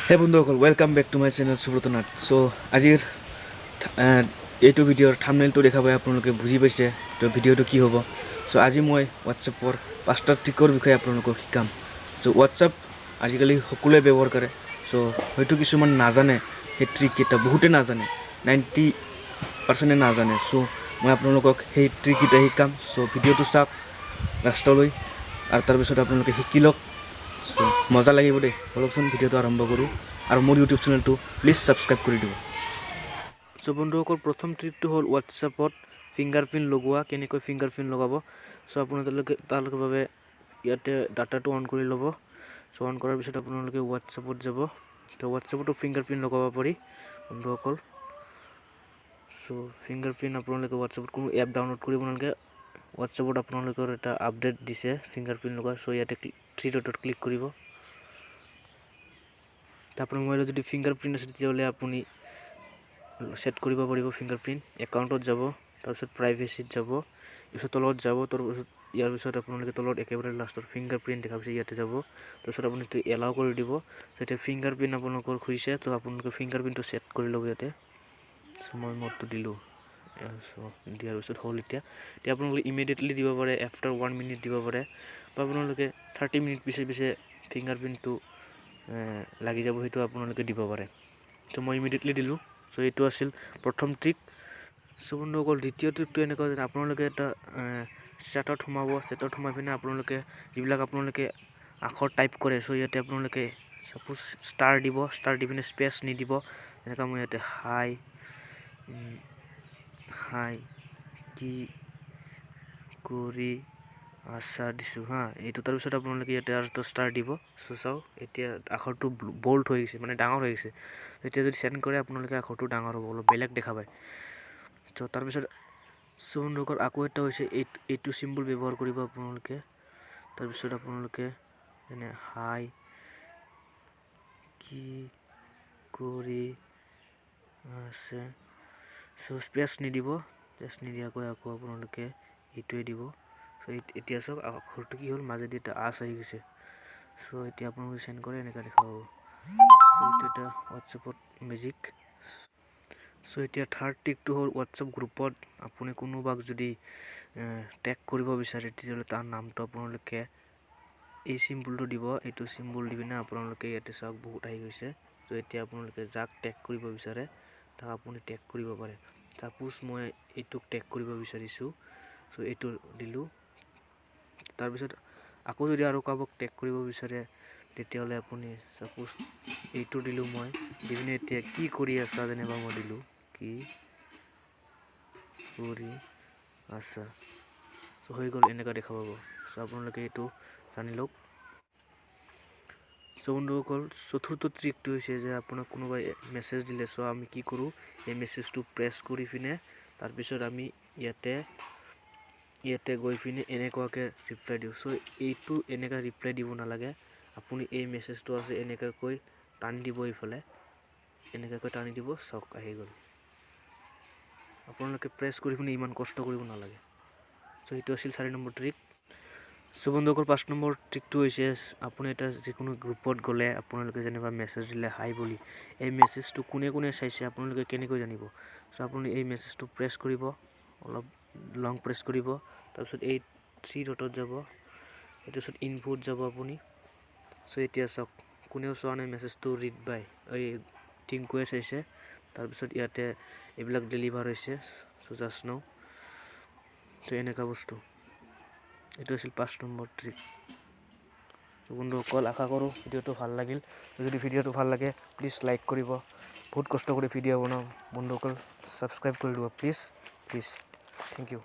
হে বন্ধুসকল, welcome back to my channel Subrata Nath. চ' আজিৰ এইটো ভিডিঅ'ৰ থামনেইলটো দেখা পাই আপোনালোকে বুজি পাইছে তো ভিডিঅ'টো কি হ'ব। চ' আজি মই হোৱাটছএপৰ পাঁচটা ট্ৰিকৰ বিষয়ে আপোনালোকক শিকাম। চ' হোৱাটছএপ আজিকালি সকলোৱে ব্যৱহাৰ কৰে। চ' হয়তো কিছুমান নাজানে সেই ট্ৰিককেইটা, বহুতে নাজানে, 90%-এ নাজানে। চ' মই আপোনালোকক সেই ট্ৰিককেইটা শিকাম। চ' ভিডিঅ'টো চাওক লাষ্টলৈ আৰু তাৰপিছত আপোনালোকে শিকি লওক। চ' মজা লাগিব দেই। ব'লকচোন, ভিডিঅ'টো আৰম্ভ কৰোঁ আৰু মোৰ ইউটিউব চেনেলটো প্লিজ ছাবস্ক্ৰাইব কৰি দিব। চ' বন্ধুসকল, প্ৰথম ট্ৰিকটো হ'ল হোৱাটছএপত ফিংগাৰ প্ৰিণ্ট লগোৱা, কেনেকৈ ফিংগাৰ প্ৰিণ্ট লগাব। চ' আপোনালোকে তাৰ বাবে ইয়াতে ডাটাটো অন কৰি ল'ব। চ' অন কৰাৰ পিছত আপোনালোকে হোৱাটছএপত যাব। তো হোৱাটছএপতো ফিংগাৰ প্ৰিণ্ট লগাব পাৰি, বন্ধুসকল। চ' ফিংগাৰ প্ৰিণ্ট আপোনালোকে হোৱাটছএপত কোনো এপ ডাউনলোড কৰিব নালাগে। হোৱাটছএপত আপোনালোকৰ এটা আপডেট দিছে ফিংগাৰ প্ৰিণ্ট লগোৱা। চ' ইয়াতে থ্ৰী ডটত ক্লিক কৰিব। আপোনাৰ মোবাইলত যদি ফিংগাৰ প্ৰিণ্ট আছে, তেতিয়াহ'লে আপুনি ছেট কৰিব পাৰিব ফিংগাৰ প্ৰিণ্ট। একাউণ্টত যাব, তাৰপিছত প্ৰাইভেচিত যাব, পিছত তলত যাব, তাৰপিছত ইয়াৰ পিছত আপোনালোকে তলত একেবাৰে লাষ্টত ফিংগাৰ প্ৰিণ্ট দেখা পাইছে, ইয়াতে যাব। তাৰপিছত আপুনি এইটো এলাউ কৰি দিব। যেতিয়া ফিংগাৰ প্ৰিণ্ট আপোনালোকৰ খুজিছে, তো আপোনালোকে ফিংগাৰ প্ৰিণ্টটো ছেট কৰি ল'ব ইয়াতে। চ' মই মোৰটো দিলোঁ। চ' দিয়াৰ পিছত হ'ল। এতিয়া এতিয়া আপোনালোকে ইমিডিয়েটলি দিব পাৰে, আফটাৰ ওৱান মিনিট দিব পাৰে বা আপোনালোকে 30 মিনিট পিছে পিছে ফিংগাৰ প্ৰিণ্টটো লাগি যাব, সেইটো আপোনালোকে দিব পাৰে। ত' মই ইমিডিয়েটলি দিলোঁ। চ' এইটো আছিল প্ৰথম ট্ৰিক। চ' বন্ধুসকল, দ্বিতীয় ট্ৰিকটো এনেকুৱা যে আপোনালোকে এটা চেটত সোমাব। চেটত সোমাই পিনে আপোনালোকে যিবিলাক আপোনালোকে আখৰ টাইপ কৰে, চ' ইয়াতে আপোনালোকে ছাপ'জ ষ্টাৰ দিব, ষ্টাৰ দি পিনে স্পেচ নিদিব। এনেকুৱা মই ইয়াতে হাই হাই কি কৰি আছা দিছোঁ হা এইটো। তাৰপিছত আপোনালোকে ইয়াতে আৰু এটা ষ্টাৰ দিব। চ' চাওক, এতিয়া আখৰটো বল্ড হৈ গৈছে, মানে ডাঙৰ হৈ গৈছে। এতিয়া যদি চেণ্ড কৰে আপোনালোকে, আখৰটো ডাঙৰ হ'ব, অলপ বেলেগ দেখা পায়। চ' তাৰপিছত চ' বন্ধুসকল, আকৌ এটা হৈছে এইটো চিম্বল ব্যৱহাৰ কৰিব আপোনালোকে। তাৰপিছত আপোনালোকে যেনে হাই কি কৰি আছে, চ' স্পেচ নিদিব। স্পেচ নিদিয়াকৈ আকৌ আপোনালোকে এইটোৱে দিব। চ' এতিয়া চাওক, আখৰটো কি হ'ল, মাজেদি এটা আঁচ আহি গৈছে। চ' এতিয়া আপোনালোকে চেণ্ড কৰে, এনেকুৱা দেখা পাব। চ' এইটো এটা হোৱাটছএপত মেজিক। চ' এতিয়া থাৰ্ড ট্ৰিকটো হ'ল হোৱাটছএপ গ্ৰুপত আপুনি কোনোবাক যদি টেগ কৰিব বিচাৰে, তেতিয়াহ'লে তাৰ নামটো আপোনালোকে এই চিম্বলটো দিব। এইটো চিম্বল দি পিনে আপোনালোকে ইয়াতে চাওক, বহুত আহি গৈছে। ত' এতিয়া আপোনালোকে যাক টেগ কৰিব বিচাৰে, তাক আপুনি টেগ কৰিব পাৰে। ছাপ'জ মই এইটোক টেগ কৰিব বিচাৰিছোঁ, চ' এইটো দিলোঁ। তাৰপিছত আকৌ যদি আৰু কাৰোবাক টেগ কৰিব বিচাৰে, তেতিয়াহ'লে আপুনি ছাপ'জ এইটো দিলোঁ মই, দি পিনে এতিয়া কি কৰি আছা যেনিবা মই দিলোঁ, কি কৰি আছা। চ' হৈ গ'ল, এনেকুৱা দেখা পাব। চ' আপোনালোকে এইটো জানি লওক। চ' বন্ধুসকল, চতুৰ্থ ট্ৰিকটো হৈছে যে আপোনাক কোনোবাই মেছেজ দিলে, চ' আমি কি কৰোঁ, এই মেছেজটো প্ৰেছ কৰি পিনে তাৰপিছত আমি ইয়াতে ইয়াতে গৈ পিনে এনেকুৱাকৈ ৰিপ্লাই দিওঁ। চ' এইটো এনেকুৱা ৰিপ্লাই দিব নালাগে। আপুনি এই মেছেজটো আছে, এনেকুৱাকৈ টানি দিব, এইফালে এনেকুৱাকৈ টানি দিব। চাওক, আহি গ'ল। আপোনালোকে প্ৰেছ কৰি পিনে ইমান কষ্ট কৰিব নালাগে। চ' সেইটো আছিল 4 নম্বৰ ট্ৰিক। চ' বন্ধুসকল, 5 নম্বৰ ট্ৰিকটো হৈছে আপুনি এটা যিকোনো গ্ৰুপত গ'লে আপোনালোকে যেনিবা মেছেজ দিলে হাই বুলি, এই মেছেজটো কোনে কোনে চাইছে আপোনালোকে কেনেকৈ জানিব? চ' আপুনি এই মেছেজটো প্ৰেছ কৰিব, অলপ লং প্ৰেছ কৰিব, তাৰপিছত এই থ্ৰী ডটত যাব, তাৰপিছত ইনফ'ত যাব আপুনি। চ' এতিয়া চাওক, কোনেও চোৱা নাই মেছেজটো, ৰিড বাই এই টিংকুৱে চাইছে। তাৰপিছত ইয়াতে এইবিলাক ডেলিভাৰ হৈছে। চ' জাষ্ট ন' ত' এনেকুৱা বস্তু। এইটো আছিল 5 নম্বৰ ট্ৰিক। বন্ধুসকল, আশা কৰোঁ ভিডিঅ'টো ভাল লাগিল। যদি ভিডিঅ'টো ভাল লাগে, প্লিজ লাইক কৰিব। বহুত কষ্ট কৰি ভিডিঅ' বনাওঁ, বন্ধুসকল। ছাবস্ক্ৰাইব কৰি দিব, প্লিজ প্লিজ। Thank U.